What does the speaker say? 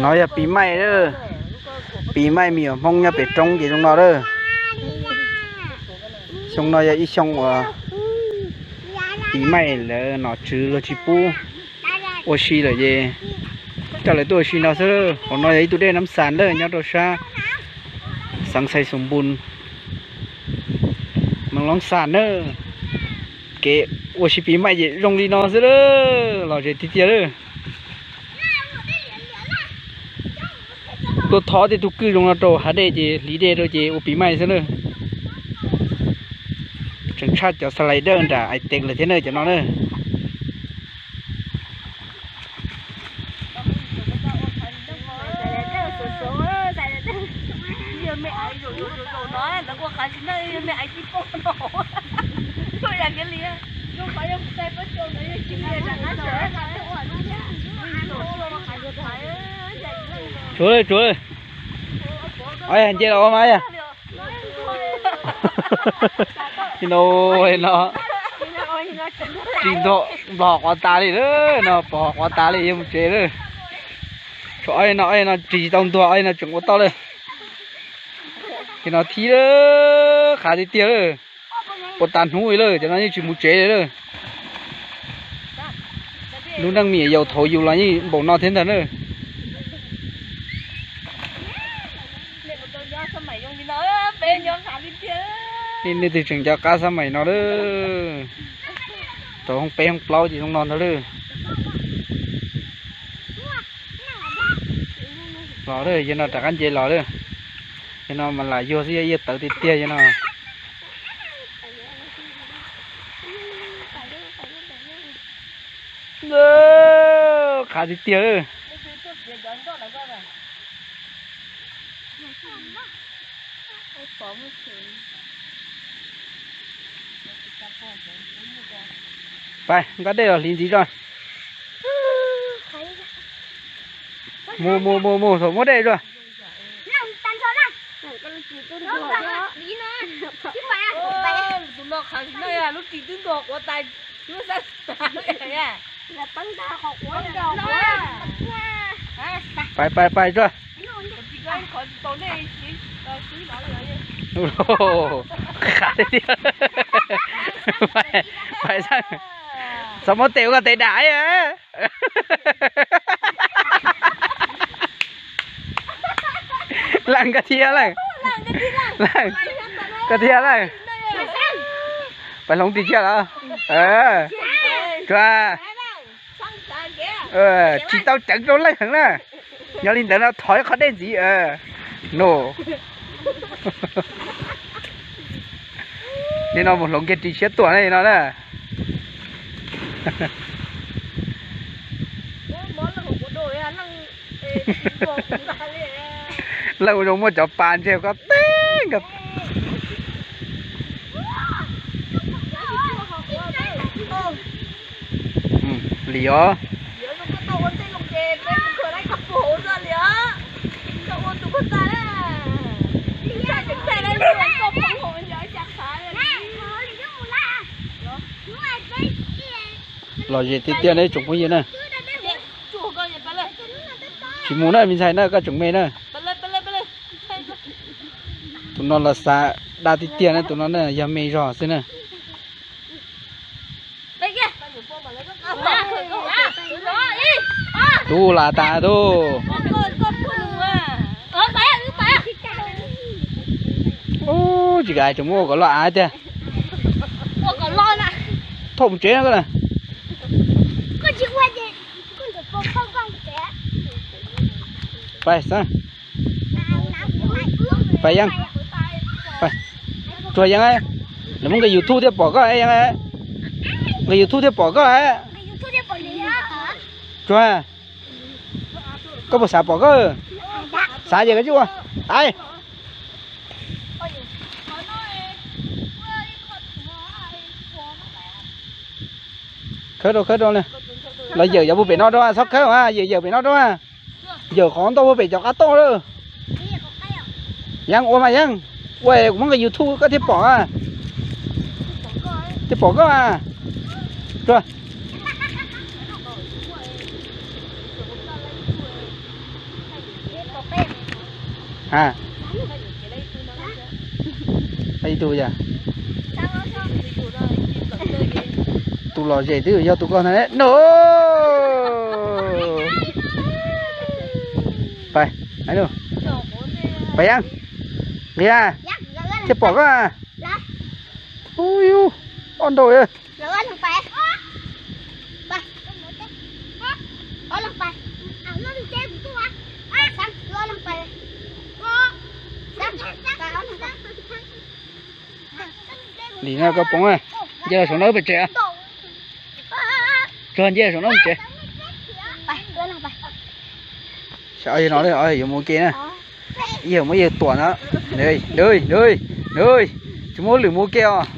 No yog pis maij lawm, pis maij me nyuam Hmoob nyob pem roob ces zoo no lawm. Xyoo no yog ib xyoo uas pis maij lawm, nom tswv luag tsis pub ua si lawm ces coj lawv tuaj ua si no xwb. Hauv no yog ib tug dej Nab Xas lawm nyob rau sab xeev Xais Xoom Npus, Moos Loob Xas na. Kev ua si pis maij ces zoo li no xwb lawm, lom zem tiag tiag lawm. Tuaj thov tej tug kwj zoo no rau hav dej ces hliv dej rau ces ua pis maij xwb na. Tseem tshaj cov slider nram Ais Tev lawm thiab na cov no na. Tsuav, tsuav. Nce los ua mas yog. No, no, ris ntuag nplog quav tas li lawm no, pos quav tas li yog mus tsev lawm. Tshuav ob no, ob no ris tsis tau ntuag, ob no tseem ua tau lawm. Ces no thib lawm, qhav tiag tiag lawm. Ua tas hnub li lawm, cov no yeej tsis mus tsev li lawm. Lub neej me nyuam yaus thaum yus los yeej npaum no thiab ntag na. Nej twb tseem nco qab xab mais no lawm. Thaum hoob peb hoob plaub ces zoo no ntag lawm. Los lawm, yog no rov qab nce los lawm. Yog no mas lam yuag xwb, yog tawv tiag tiag yog no. Qhav tiag tiag. Pais nqa dej los hliv ntxiv tso. Mus mus mus mus, thaum muab dej tso. Pais pais pais tso. Qhav tiag tiag. Pais, pais xab, txhob muab tes ua koj tes dam. Leej koj thiab leej, leej koj thiab leej. Pais hloov ris tshiab los? Tsis tau ceev rau leej heev na. Yog li ntawd no thov ib qho dej ntxiv. No, li no mus hloov kiag ris tshiab tuaj ne no na. Leej ua zoo muaj cov pas ntseg koj teb nkawd. Li os. Lom zem tiag tiag ne tsoom phooj ywg na. Tsis mus na me ntxhais na, koj tseem me na. Tus no los xav dab tiag tiag na, tus no na yog me zog xwb na. Tub las tas tub. Ub, tsis kam tseem muab ua kom loj av tiag. Thauj mus tsev no koj na. Pais xwb. Pais Yeej. Tsuag Yeej, lawv muab nqis YouTube thiaj pom koj Yeej. Nqis YouTube thiaj pom koj. Tsuag, koj puas xav pom koj? Xav ces koj tsis ua. Ai. Khawb rau, khawb rau. Los yawm cov puag pem no rau, txhob khawb mas, yawm yawm pem no rau. Yawm qhov ntau puag pem cov qab toj lawm. Yeej ua mas Yeej, ua kuv muab nqis YouTube koj thiaj pom. Thiaj pom koj mas. Tsuag. Ha, ib tug yog tus lom zem twb yog tus ko ntag no. Pais, pais, Yeeb, nqis, thiaj pom koj. Ub, ob nrau. Lim no koj poob, nce los saum no pem tsev. Tsuag nce saum no tsev. Xyov yog no, yuav mus ke na. Yog muab yawg tuam no. Tsis muab lwm mus ke os.